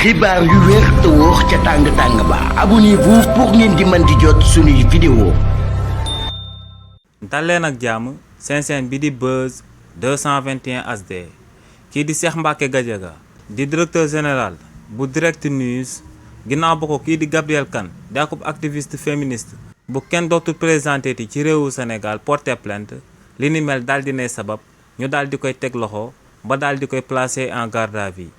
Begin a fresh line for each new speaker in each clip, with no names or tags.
xibaar yu wér te wóor ca tàng-tàng ba abonnez-vous pour ngeen di mën di jot suñuy vidéo.
daleen ak jàmm seen bi di Buzz 221 HD kii di Cheikh Mbacké Gadiaga di directeur général bu Direct News ginnaaw ba ko kii di Gabrielle Kane di akub activiste féministe bu kenn dootul présenté ti ci réewu Sénégal porté plainte li ni mel daal di ne sabab ñu daal di koy teg loxo ba daal di koy placé en garde à vue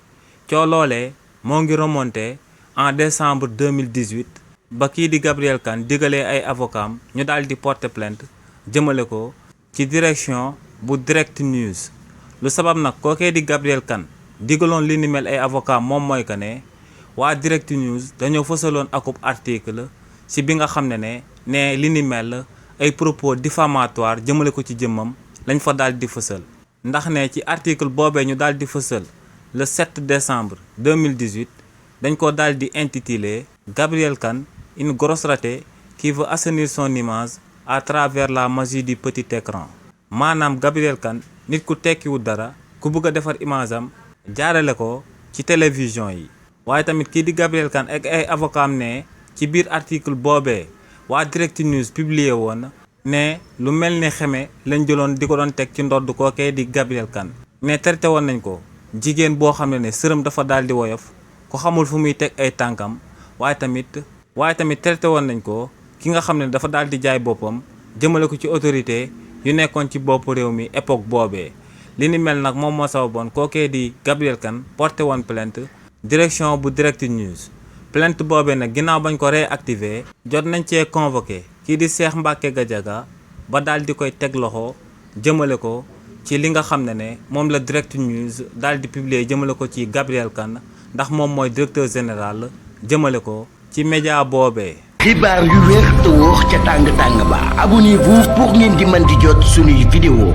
coo loolee moo ngi remonté en décembre 2018 ba kii di Gabrielle Kane digalee ay avocats ñu daal di porter plainte jëmale ko ci direction bu Direct News lu sabab nag kookee di Gabrielle Kane digaloon li ni mel ay avocats moom mooy que ne waa Direct News dañoo fësaloon akub article ci bi nga xam ne li ni mel ay propos diffamatoires jëmale ko ci jëmmam lañ fa daal di fësal ndax ne ci article boobee ñu daal di fësal le 7 décembre 2018 dañ ko daal di intitulé Gabrielle Kane une grosse ratée qui veut assainir son image à travers la magie du petit écran maanaam Gabrielle Kane nit ku tekkiwul dara ku bëgg a defar image am jaarale ko ci télévision yi waaye tamit kii di Gabrielle Kane ak ay avocat am ne ci biir article boobee waa Direct News publié woon ne lu mel ni xeme lañ jëloon di ko doon teg ci ndodd kookee di Gabrielle Kane ne traité woon nañ ko jigéen boo xam ne sërëm dafa daal di woyof ko xamul fu muy teg ay tànkam waaye tamit traité woon nañ ko ki nga xam ne dafa daal di jaay boppam jëmale ko ci autorité yu nekkoon ci bopp réew mi époque boobee li ni mel nag moom moo sababoon kookee di Gabrielle Kane porté woon plainte direction bu Direct News plainte boobee nag ginnaaw bañ ko réactivé jot nañ cee convoqué kii di Cheikh Mbacké Gadiaga ba daal di koy teg loxo jëmale ko ci li nga xam ne moom la Direct News daal di publier jëmale ko ci Gabrielle Kane ndax moom mooy directeur général jëmale ko ci média boobee.
xibaar yu wér te wóor ca tàng-tàng ba abonnez-vous pour ngeen di mën di jot suñuy vidéo.